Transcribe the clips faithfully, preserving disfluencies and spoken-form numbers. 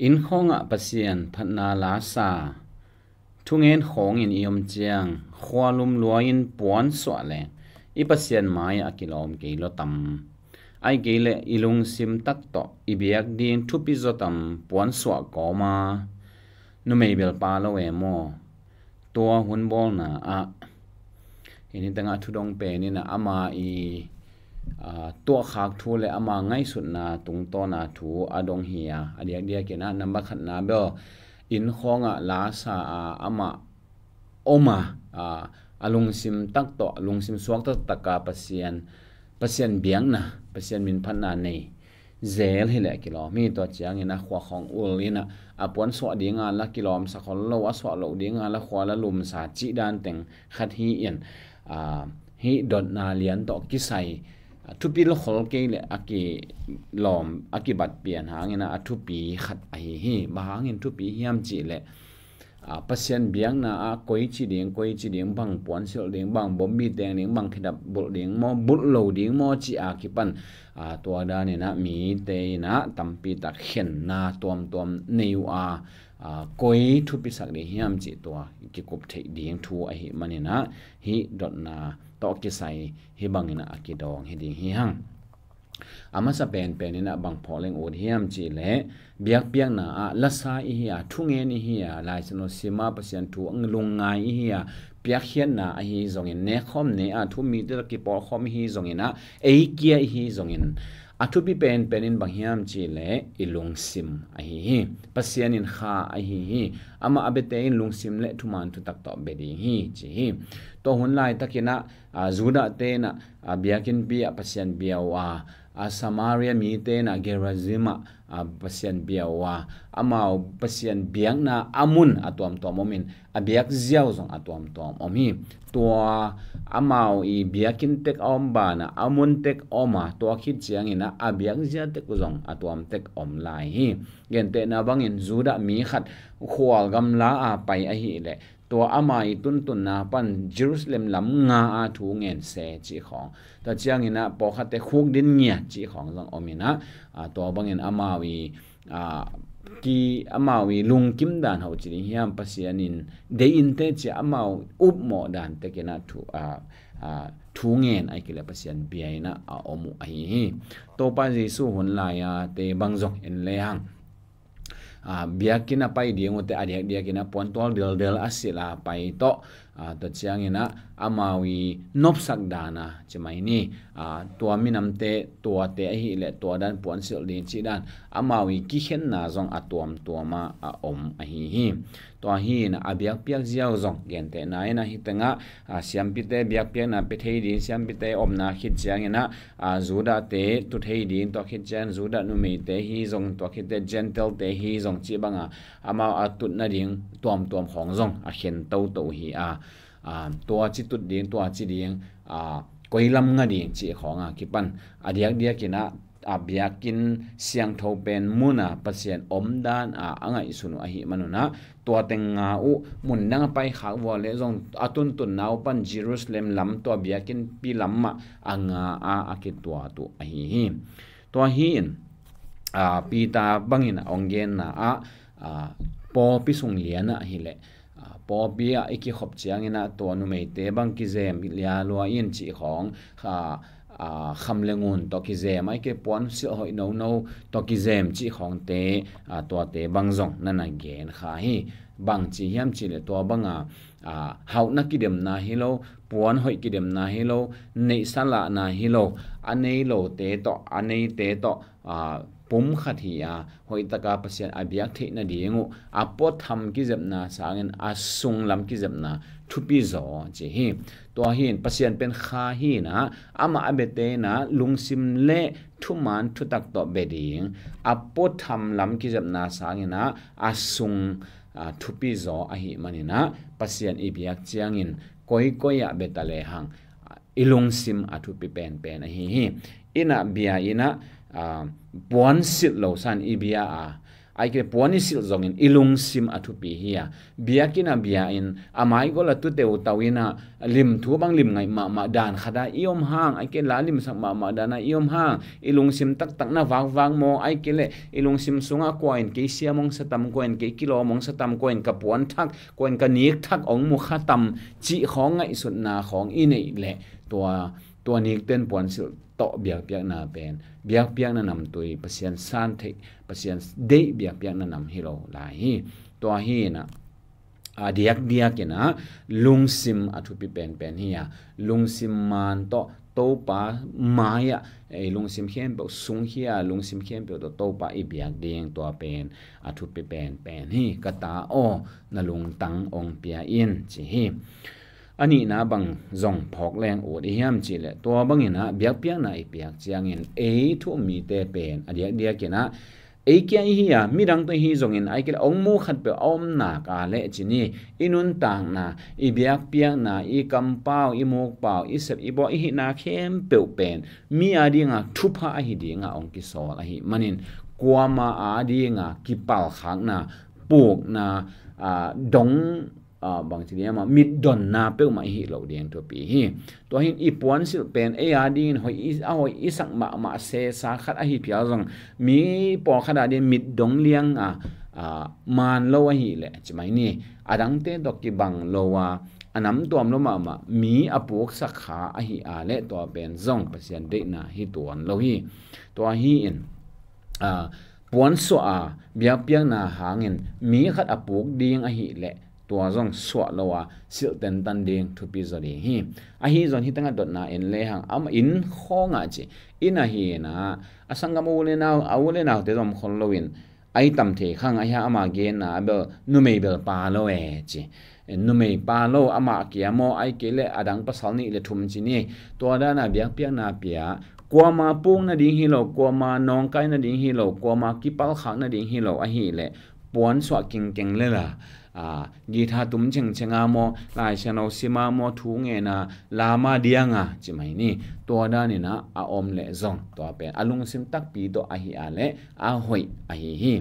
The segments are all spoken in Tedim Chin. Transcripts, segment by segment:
Inn khawngah Pasian phatna lasa thungen khawngin i om ciang, khua lumlua-in puansuah leng i Pasian mai-ah a kilawm kei lo tam? Ahih kei leh i lungsim tak tawh i biak ding thupi zaw tam puansuah kawma? Numei belpa lo e maw? Tua hun bawlna ah, hih ni tengah thudong pen in ah ama i, aa, tuahkhak thu le ama ngaihsutna tungtawna thu a dong hi a, a diakdiakin ah namba khatna bel inn khawngah lasa a amah om a, aa, a lungsim tak tawh, lungsim suak taktak a Pasian, Pasian biakna, Pasian minphatna nei zel hi leh kilawm hi. Tua ciangin ah khua khawng ul in ah a puansuah ding a la kilawmsa khol lo, a suah loh ding a la khua la lumsa cih dan teng khat hi in, aa, hih dotna lian tawh kisai, aa, thupi lo khol kei leh a kilawm, a kibat pian hangin ah a thupi khat ahi hi. Bang hangin thupi hiam cih leh, aa, Pasian biakna ah koi ci ding, koi ci ding, bang puansilh ding, bang bombi teng ding, bang khedap bulh ding maw, bulh lo ding maw cih a kipan, aa, tua danin ah mite in ah tampi tak khenna tuamtuam nei uh a, aa, koi thupisak ding hiam cih tua kikup theih ding thu ahih manin ah hih dotna tawh kisai hih bangin ah a kidawng hi ding hi hang. A masa penpen in ah bang phawk leng ut hiam cih leh, biakpiakna ah lasa i hi a, thungen i hi a, Lai Siangtho sim a, Pasian thu lungngai i hi a, piakkhiatna ahi zongin, nekkhawm ne a, thu mite tawh kipawlkhawm i hi zongin ah, ei kia i hi zongin, a thupi penpen in bang hiam cih leh i lungsim ahi hi. Pasian in kha ahi hi. Amah a biate in lungsim le thuman thutak tawh bia ding hi ci hi. Tua hun laitakin ah, aa, Judah-te in ah, aa, biakinnpi ah Pasian bia uh a, aa, Samaria mite in ah Gerizim ah, aa, Pasian bia uh a, amau Pasian biakna a mun a tuamtuam om in, a biak ziau zong a tuamtuam om hi. Tua amau i biakinn tek a om banah a mun tek om a, tua khit ciangin ah a biak zia tek uh zong a tuam tek om lai hi. Gentehna bangin Judah mi khat khual gamla a pai ahih leh, tua ama i tuntunna pan Jerusalem lam nga a thu ngen se cih khawng, tua ciangin ah pawlkhatte khukdin ngiat cih khawng zong om in ah, aa, tua bangin amau i, aa, ki, amau i lungkim dan hau ci ding hiam, Pasian in deih in teh ci a amau upmawh dan tekin ah thu, aa, aa, thu ngen ahih kei leh Pasian bia in ah a om uh ahi hi. Topa Jesu hun lai-ate bang zong en le hang, aa, biakinn a pai ding uh teh a diakdiakin ah puantual dildil a silh a pai tawh, aa, tua ciangin ah amau i nopsak dan a ci mai ni, aa, tua minamte tuate ahih leh tua dan puansilh ding cih dan, amau i kikhenna zong a tuamtuam a, a om ahi hi. Tua hi in ah a biakpiak ziau zong gentehna in ah hih tengah, aa, siampite biakpiakna pia thei ding, siampite omna khit ciangin ah, aa, Judah-te tu thei ding, tua khit ciang Judah numeite hi zong, tua khit teh Gentile-te hi zong cih bang a, amau a tut nading tuamtuam khawng zong a khen toto hi a, aa, tua ci tut ding, tua ci ding, aa, koi lam nga ding cih khawng a kipan a diakdiakin ah, a biakinn siangtho pen mun a Pasian om dan a, a ngaihsun uh ahih manun ah, tua teng nga uh, mun dang a paikhak vua leh zong a tuntunna uh pan Jerusalem lam, tua biakinnpi lam mah a nga a, a kituat uh ahi hi. Tua hi in, aa, Peter bangin a hong genna ah, aa, pawlpi sung lian ah hi leh, aa, pawlpi ah i kikhop ciangin ah tua numeite bang kizem lia lua in cih khawng, aa, aa, kham le ngun tawh kizem, ahih kei puansilh hoih nono tawh kizem cih khawngte, aa, tuate bang zong na na gen kha hi. Bang ci hiam cih leh tua bang a, aa, hauhna kidemna hi lo, puan hoih kidemna hi lo, neihsa lahna hi lo, a nei lote tawh, a neite tawh, aa, pum khat hi a, hoih taka Pasian a biak theih nading uh a puatham kizepna sangin a sunglam kizepna thupi zaw ci hi. Tua hi in Pasian pen kha hi in ah, amah a biate in ah lungsim le thuman thutak tawh bia ding, a puatham lam kizepna sangin ah a sung, aa, thupi zaw ahih manin ah, Pasian i biak ciangin koikoi ah bia ta le hang, aa, i lungsim a thupi penpen ahi hi. In ah bia in ah, aa, puansilh lo san i bia a, ai ke puan i silh zongin i lungsim a thupi hi a, biakinn a bia in a maigol a tu teutau in a lim thu bang lim ngaih mahmah dan khat a i om hang, ai ke la limsak mahmah dan a i om hang, i lungsim taktak na vakvak maw, ai ke le i lungsim sungah kua in kei siam hong sa tam, kua in kei kilawm hong sa tam, kua in ka puan thak, kua in ka nik thak hong mu kha tam cih khawng ngaihsutna khawng i neih leh tua, tua nikten puansilh tawh biakpiakna pen biakpiakna namtui, Pasian san theih, Pasian deih biakpiakna nam hi lo lai hi. Tua hi in a, a diakdiak in a lungsim a thupi penpen hi a, lungsim maan tawh Topa mai-ah ei lungsim khempeuh sungkhia, lungsim khempeuh tawh Topa i biak ding, tua pen a thupi penpen hi. Ka ta aw, na lungtang hong pia in, ci hi. A nihna bang zong phawk leng ut i hiam cih leh, tua bangin a biakpiakna i piak ciangin ei thu um mite pen a diakdiak in a ei kia i hi a, midang tawh i hi zongin ai ke le hong mu khatpeuh a om nak a leh ci ni, i nuntakna, i biakpiakna, i kampau, i mukpau, i sep i bawh, i hihna khempeuh pen mi a dinga thupha ahi dinga hong kisawl ahih manin, kuama a dinga kipalkhakna, pukna, a, dong, a, bangci ding ama mitdonna peuhmah i hih loh ding thupi hi. Tua hin i puansilh pen ei a dingin hoih i, a hoih i sak mahmah sesa khat ahi phial zong, mi pawlkhat a ding mitdong liang a, a, maan lo ahih leh ci mai ni, a dangte tawh kibang lo a, a namtuam lo mahmah mi a puksak kha ahi a leh tua pen zong Pasian deihna hi tuan lo hi. Tua hi in, a, puansuah a biakpiakna hangin mi khat a puk ding ahih leh tua zong suah lo a silh tentan ding thupi zaw ding hi. Ahi zong hi tengah dotna en lehang, ama inn khawngah ci, inn ahi in a, a sanggam a u le nau, a u le naute zom khol loin ai tam thei khang ahi a, ama genna a bel numei bel pa lo e ci. Numei pa lo, amah kia maw, ai kei le a dang pasal nih le thum ci ni. Tua dana biakpiakna pia, kuama puk nading hi lo, kuama nawngkai nading hi lo, kuama kipalkhak nading hi lo ahih leh puansuah kengkeng le la, a, guitar tum chengcheng a maw, Lai Siangtho sim a maw, thu ngen a, lam a diang a ci mai ni. Tua danin a, a om leh zong tua pen a lungsim takpi tawh ahi a leh a hoih ahi hi.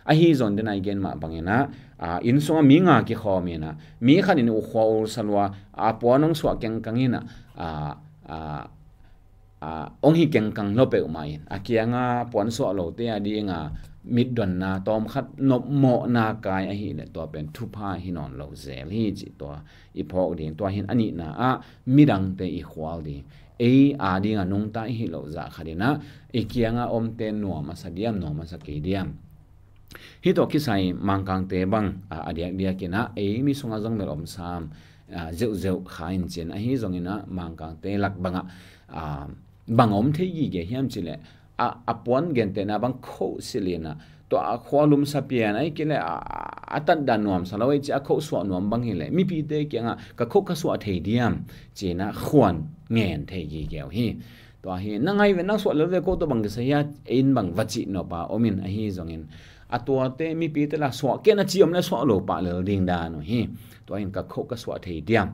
Ahi zong dena i gen mah bangin a, a, inn sungah mi nga kikhawm in a, mi khat in uh khua ul sa lua, a puan hong suah kengkang in a, a, a, a, hong hi kengkang lo peuhmah in, a kianga puansuah lote a dinga mitdonna tawmkhat nopmawhna kai ahih leh tua pen thupha hi nawn lo zel hi cih tua i phawk ding. Tua hin a nihna ah midangte i khual ding. Ei a dinga nungta i hih loh zah khat in a, i kianga omte nuam a sa diam, nuam a sa kei diam. Hih tawh kisai Mangkangte bang, a, a diakdiak in a, ei mi sungah zong bel om sam, a, zeuhzeuh kha in cin. Ahi zongin a, Mangkangte lak bangah, a, bang om thei gige hiam cih leh, a, a puan gentehna bang khoh silh in a, tua a khua lumsa pian, ai kei leh a, a tatdan nuamsa lo ei ci a khoh suah nuam bang hi leh, mipite kiangah ka khoh ka suah thei diam ci in a khuan ngen thei gige uh hi. Tua hi, na ngai ve, na suah lel ve, ko tawh bang kisai hia, ei in bang va cih nop a om in, ahi zongin a tuate mipite la suah kei na ci om le suah lo pah lel ding dan uh hi. Tua in ka khoh ka suah thei diam,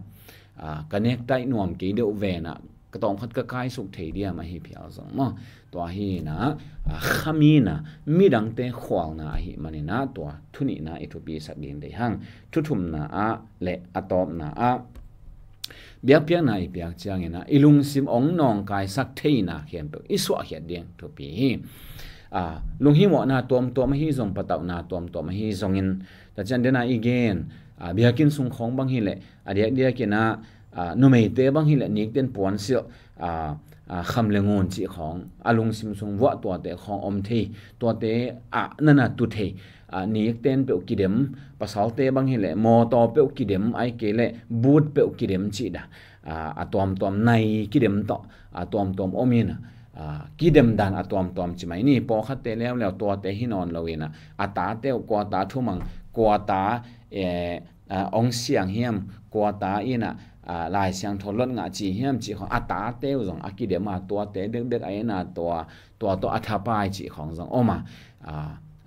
a, ka nektaih nuam kei deuh ve na, ka tawmkhat ka kaisuk thei diam ahi phial zong maw. Tua hi na, a, khami na, midangte khualna ahih manin a, tua thu nihna i thupi sak ding deih hang. Thu thumna ah le a tawpna ah, biakpiakna i piak ciangin a, i lungsim hong nawngkaisak theina khempeuh i suahkhiat ding thupi hi. A, lunghimawhna tuamtuam ahi zong, patauhna tuamtuam ahi zongin, tacian dena i gen, a, biakinn sung khawng bang hi leh, a diakdiak in a, a, numeite bang hi leh nikten puansilh, a, a, kham le ngun cih khawng a lungsim sung vuah tuate khawng om thei, tuate ah nana tu thei, a, nikten peuh kidem, pasalte bang hi leh mawtaw peuh kidem, ai kei leh but peuh kidem cih dah, a, a tuamtuam nai kidem tawh, a, tuamtuam om in a, a, kidem dan a tuamtuam ci mai ni. Pawlkhatte leuleu tuate hi nawn lo in a, a tate uh kua ta thumang, kua ta, eh, a, hong siang hiam, kua ta in a, a, Lai Siangtho lot ngah ci hiam cih khawng a tate uh zong a kidem a, tuate bekbek a in a, tua, tua tawh a thapai cih khawng zong om a, a,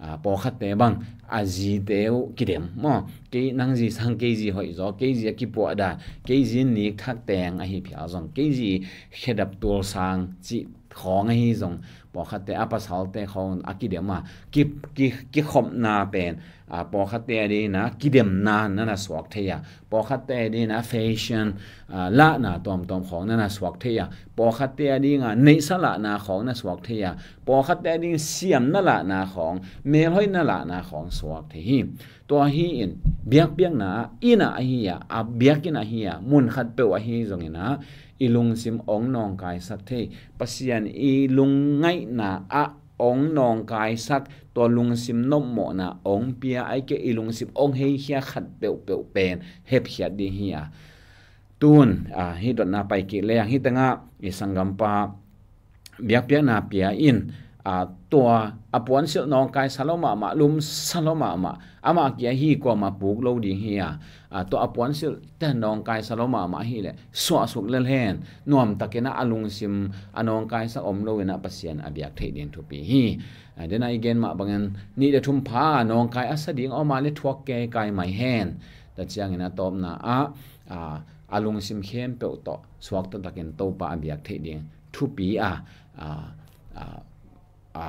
a, pawlkhatte bang a zite uh kidem maw. Kei nang zi sang kei zi hoih zaw, kei zi a kipuah dan, kei zi nik thak teng ahi phial zong, kei zi khedap tual sang cih khawng ahi zong, pawlkhatte a pasalte khawng a kidem a, ki, ki, kikhopna pen, a, pawlkhatte a dingin a kidemna na na suak thei a, pawlkhatte a dingin a fashion, a, lahna tuamtuam khawng na na suak thei a, pawlkhatte a dingin a neihsa lahna khawng na suak thei a, pawlkhatte a dingin siamna lahna khawng, melhoihna lahna khawng suak thei hi. Tua hi in, biakpiakna ah, inn ah ahi a, a biakinn ahi a, mun khat peuh ahi zongin a, i lungsim ong nawngkaisak thei, Pasian i lungngaihna ah ong nawngkaisak, tua lungsim nopmawhna ong pia, ai ke i lungsim ong heikhia khat peuhpeuh pen hepkhiat ding hi a. Tun, a, hih dotna pai kik leng, hih tengah i sanggampa biakpiakna pia in, a, tua a puansilh nawngkaisa lo mahmah, lumsa lo mahmah, amah kia hi kuamah puk lo ding hi a, a, tua a puansilh te nawngkaisa lo mahmah hi leh suahsuk lel hen, nuamtakin a lungsim a nawngkaisa om lo in a Pasian a biak theih ding thupi hi. A, dena i gen mah bangin nih le thum pha nawngkai a sa ding om a le thuak kei kai mai hen. Tua ciangin a tawpna ah, a, a lungsim khempeuh tawh suak taktakin Topa a biak theih ding thupi a, a, a, a,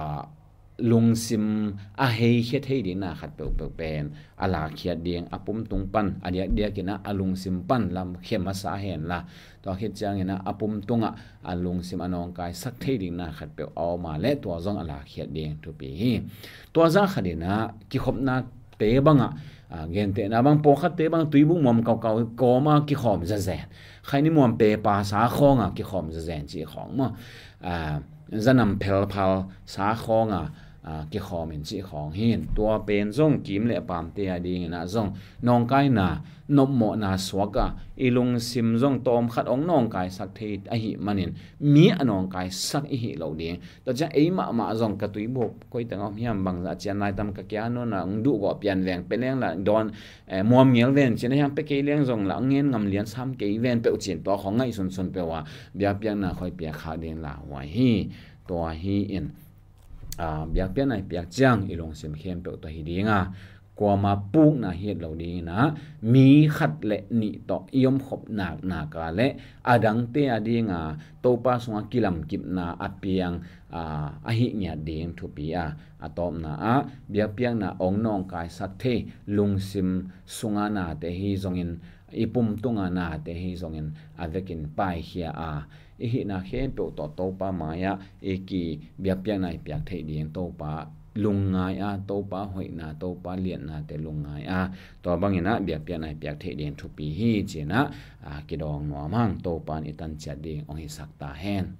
lungsim a heikhia thei dingna khat peuhpeuh pen a lakkhiat ding, a pumtung pan, a diakdiakin a, a lungsim pan lam khia masa hen la. Tua khit ciangin a, a pumtungah a lungsim a nawngkaisak thei dingna khat peuh a om a le tua zong a lakkhiat ding thupi hi. Tua zah khatin a, kikhopna te bangah, a, gentehna bang pawlkhatte bang tuibuk muam kaukau kawma kikhawm zazen, khaini muam pepa sa khawnga kikhawm zazen cih khawng maw, a, zanam phelphal sa khawnga, a, kikhawm in cih khawng hi in. Tua pen zong kim le pamte a dingin a zong nawngkaina, nopmawhna suak a, i lungsim zong tawmkhat ong nawngkaisak thei ahih manin mi a nawngkaisak i hih loh ding. Tua ciang ei mahmah zong ka tuibuk koi tengah om hiam, bangzah cian lai tam ka kia nona ong duhgawh pian veng pe leng la dawn, eh, muam ngel ven cin a hiang pe kei leng zong la ong ngen ngam lian sam kei ven peuh cin, tua khawng ngaihsunsun peuh a biakpiakna khoi piak khak ding lauhuai hi. Tua hi in, a, biakpiakna i piak ciang i lungsim khempeuh tawh hi ding a, kuama pukna hi lo dingin a, mi khat le nih tawh i omkhop naknak a le a dangte a ding a Topa sungah kilamkipna a piang, a, ahih ngiat ding thupi a. A tawpna ah biakpiakna ong nawngkaisak thei lungsim sunga nate hi zongin, i pumtunga nate hi zongin a vekin paikhia a, i hihna khempeuh tawh Topa mai-ah i ki biakpiakna i piak theih ding Topa lungngai a, Topa hoihna, Topa liatnate lungngai a, tua bangin a biakpiakna i piak theih ding thupi hi ci-in a, a, kidawng nuam hang. Topa in i tanciat ding ong hisak ta hen.